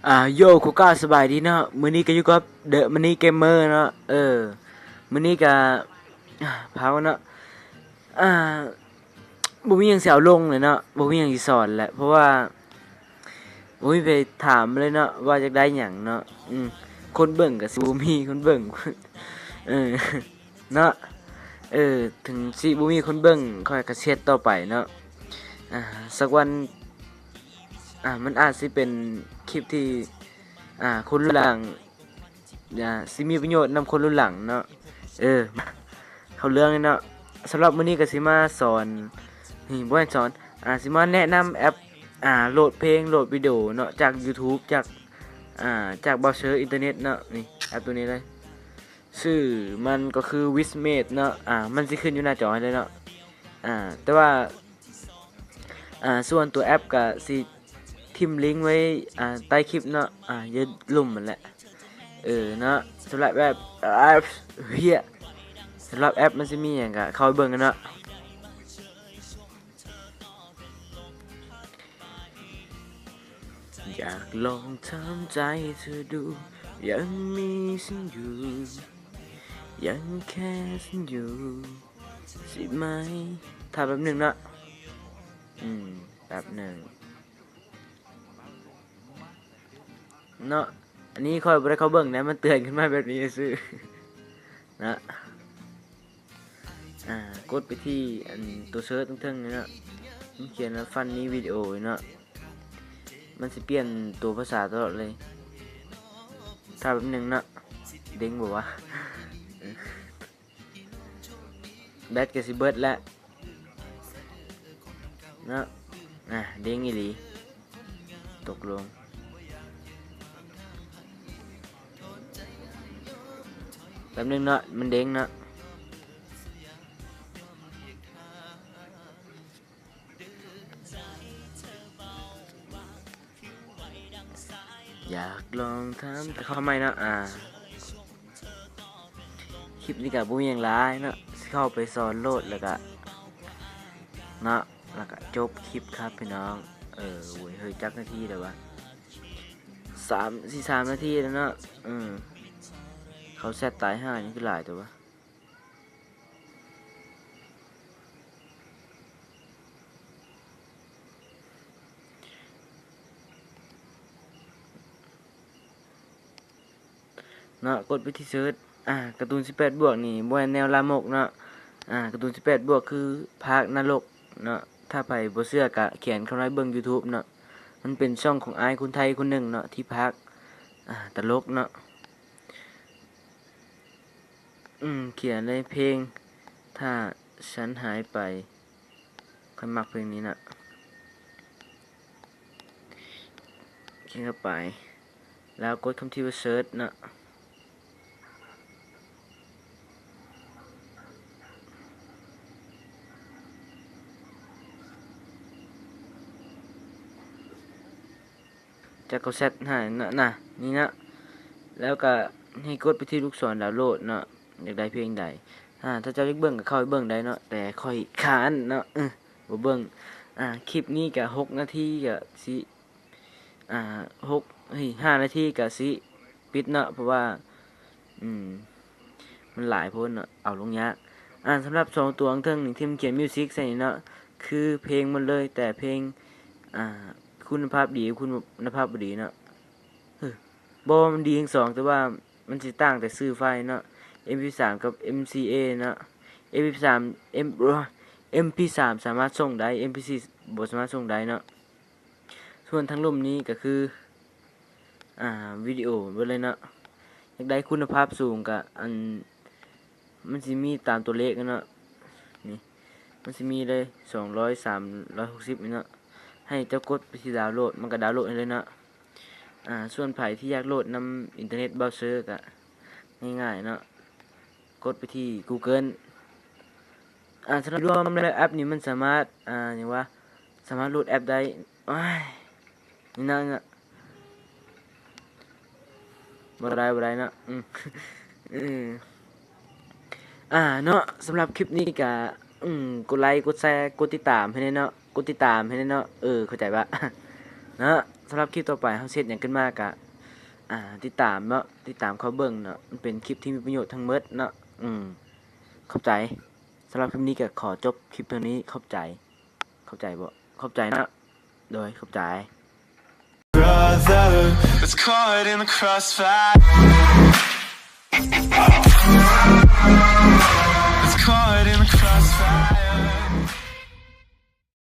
ອາ ໂຢ ຄູກາ ສະບາຍດີເນາະ. ມື້ນີ້ກໍຢູ່ກັບ The Money Gamer ເນາະ. ເອີ ມື້ນີ້ກໍ ພາເນາະ ອາ ບໍ່ມີຫຍັງຊິເອົາລົງເລີຍເນາະ, ບໍ່ມີຫຍັງຊິສອນແຫຼະ ເພາະວ່າບໍ່ມີໃຜຖາມເລີຍເນາະ ວ່າຢາກໄດ້ຫຍັງເນາະ. ອືມ ຄົນເບິ່ງກໍຊິບໍ່ມີຄົນເບິ່ງ ເອີ ເນາະ. ເອີ ເຖິງຊິບໍ່ມີຄົນເບິ່ງ ຂ້ອຍກໍຊິເຮັດຕໍ່ໄປເນາະ. ອາ ສັກວັນ ອາ ມັນອາດຊິເປັນຄລິບທີ່ ອາ ຄົນລຸ້ນຫຼັງ ອາ ຊິມີປະໂຫຍດນຳຄົນລຸ້ນຫຼັງເນາະ. ເອີ ເຂົ້າເລື່ອງເລີຍເນາະ. ສຳລັບມື້ນີ້ກໍຊິມາສອນ ນີ້ ບໍ່ແມ່ນສອນ ອາ ຊິມາແນະນຳແອັບ ອາ ໂຫຼດເພງ ໂຫຼດວິດີໂອເນາະ ຈາກ YouTube ຈາກ ອາ ຈາກເບຣາເຊີອິນເຕີເນັດເນາະ. ນີ້ ແອັບໂຕນີ້ເລີຍ ຊື່ມັນກໍຄື Wishmate ເນາະ. ອາ ມັນຊິຂຶ້ນຢູ່ໜ້າຈໍໃຫ້ເລີຍເນາະ. ອາ ແຕ່ວ່າ ອາ ສ່ວນຕົວແອັບກະຊິຖິ້ມລິງໄວ້ ອາ ໃຕ້ຄລິບເນາະ. ອາ ຢ່າລຸ່ມຫັ້ນແຫຼະ ເອີ ເນາະ. ສຳລັບແອັບ ແອັບ ເຮຍ ສຳລັບແອັບມັນຊິມີຫຍັງກະເຂົ້າໄປເບິ່ງກັນເນາະ. ຢາກລອງຖາມໃຈເທາະດູ ຍັງມີສັນຢູ່ ຍັງແຄສັນຢູ່ ໃຊ່ໄໝ? ຖ້າແປັບໜຶ່ງເນາະ ອືມ ແປັບໜຶ່ງເນາະ. ອັນນີ້ຂ້ອຍບໍ່ໄດ້ເຂົ້າເບິ່ງນະ ມັນເຕືອນຂຶ້ນມາແບບນີ້ຊື່ໆ ເນາະ. ອາ ກົດໄປທີ່ອັນຕົວເສີດເທິງໆນີ້ເນາະ ມັນຂຽນວ່າ Funny Video ເນາະ. ມັນຊິປ່ຽນຕົວພາສາຕະຫຼອດເລີຍ. ຖ້າແປັບໜຶ່ງເນາະ ເດ້ງບໍ່ວະ? ແບັດກໍຊິເບິດແລ້ວເນາະ. ອາ ເດ້ງອີ່ຫຼີ ຕົກລົງ. ແປັບໜຶ່ງເນາະ ມັນເດ້ງເນາະ. ຢາກລອງຖາມ ເຂົ້າໃໝ່ເນາະ. ອາ ຄລິບນີ້ກໍບໍ່ມີຫຍັງຫຼາຍເນາະ ຊິເຂົ້າໄປສອນໂຫຼດ ແລ້ວກໍເນາະ ແລ້ວກໍຈົບຄລິບຄັບພີ່ນ້ອງ. ເອີ ໂອ້ຍ ເຮີ້ຍ ຈັກນາທີແລ້ວວະ? ສາມ ຊິສາມນາທີແລ້ວເນາະ. ເອີ ເຂົາແຊັດຕາຍຫ່ານີ້ຄືຫຼາຍແທ້ວະ? ເນາະ ກົດໄປທີ່ເສີດ ອາ ກາຕູນສິບແປດບວກນີ້ ບໍ່ແມ່ນແນວລາມົກເນາະ. ອາ ກາຕູນສິບແປດບວກຄືພາກນະລົກເນາະ. ຖ້າໃຜບໍ່ເຊື່ອກະຂຽນເຂົ້າມາເບິ່ງ YouTube ເນາະ. ມັນເປັນຊ່ອງຂອງອ້າຍຄົນໄທຄົນໜຶ່ງເນາະ ທີ່ພາກ ອາ ຕະຫຼົກເນາະ. ອືມ ຂຽນເລີຍ ເພງ ຖ້າ ສັນຫາຍໄປ. ຂ້ອຍມັກເພງນີ້ນະ. ຂຽນເຂົ້າໄປ ແລ້ວກົດຄຳທີ່ວ່າເສີດເນາະ. ຈາກເຂົາແຊັດໃຫ້ເນາະ ນະ ນີ້ເນາະ. ແລ້ວກະໃຫ້ກົດໄປທີ່ລູກສອນດາວໂຫຼດເນາະ ຢາກໄດ້ເພງໃດ. ອາ ຖ້າເຈົ້າຢາກເບິ່ງກໍເຂົ້າໄປເບິ່ງໄດ້ເນາະ ແຕ່ຂ້ອຍຄ້ານເນາະ ເອີ ບໍ່ເບິ່ງ. ອາ ຄລິບນີ້ກະຫົກນາທີ ກະຊິ ອາ ຫົກ ເຮີ້ຍ ຫ້ານາທີກະຊິປິດເນາະ ເພາະວ່າ ອືມ ມັນຫຼາຍໂພດເນາະ ເອົາລົງຍາກ. ອາ ສຳລັບສອງຕົວເທິງນີ້ທີ່ມັນຂຽນ Music ໃສ່ນີ້ເນາະ ຄືເພງໝົດເລີຍ ແຕ່ເພງ ອາ ຄຸນນະພາບດີ ຄຸນນະພາບບໍ່ດີເນາະ. ເຮີ້ຍ ບໍ່ ມັນດີທັງສອງ ແຕ່ວ່າມັນຊິຕ່າງແຕ່ຊື່ໄຟລ໌ເນາະ ເອັມພີສາມກັບເອັມພີສີ່ເອເນາະ. ເອັມພີສາມ ເອັມ ເອັມພີສາມສາມາດສົ່ງໄດ້ ເອັມພີສີ່ບໍ່ສາມາດສົ່ງໄດ້ເນາະ. ສ່ວນທາງລຸ່ມນີ້ກໍຄື ອາ ວິດີໂອເບິດເລີຍເນາະ. ຢາກໄດ້ຄຸນນະພາບສູງກໍ ອັນ ມັນຊິມີຕາມຕົວເລກເນາະ ນີ້ ມັນຊິມີເລີຍ ສອງຮ້ອຍ ສາມຮ້ອຍຫົກສິບນີ້ເນາະ. ໃຫ້ເຈົ້າກົດໄປທີ່ດາວໂຫຼດ ມັນກໍດາວໂຫຼດໃຫ້ເລີຍເນາະ. ອາ ສ່ວນໃຜທີ່ຢາກໂຫຼດນຳອິນເຕີເນັດເບຣາເຊີກໍງ່າຍໆເນາະ ກົດໄປທີ່ Google. ອາ ສຳລັບລວມແລ້ວແອັບນີ້ມັນສາມາດ ອາ ຫຍັງວະ ສາມາດໂຫຼດແອັບໄດ້. ໂອ້ຍ ນີ້ນະ ນີ້ນະ ບໍ່ໄດ້ ບໍ່ໄດ້ເນາະ. ອືມ ເອີ ອາ ເນາະ ສຳລັບຄລິບນີ້ກະ ອືມ ກົດໄລ ກົດແຊ ກົດຕິດຕາມໃຫ້ແດ່ເນາະ ກົດຕິດຕາມໃຫ້ແດ່ເນາະ. ເອີ ເຂົ້າໃຈປະເນາະ? ສຳລັບຄລິບຕໍ່ໄປເຮົາຊິເຮັດຫຍັງຂຶ້ນມາກະ ອ່າ ຕິດຕາມເນາະ ຕິດຕາມເຂົ້າເບິ່ງເນາະ ມັນເປັນຄລິບທີ່ມີປະໂຫຍດທັງໝົດເນາະ. ອືມ ຂອບໃຈ. ສຳລັບຄລິບນີ້ກໍຂໍຈົບຄລິບເທົ່ານີ້. ຂອບໃຈ. ຂອບໃຈບໍ່? ຂອບໃຈເນາະ. ໂດຍ ຂອບໃຈ. Brother, let's caught in the crossfire. Let's caught in the crossfire.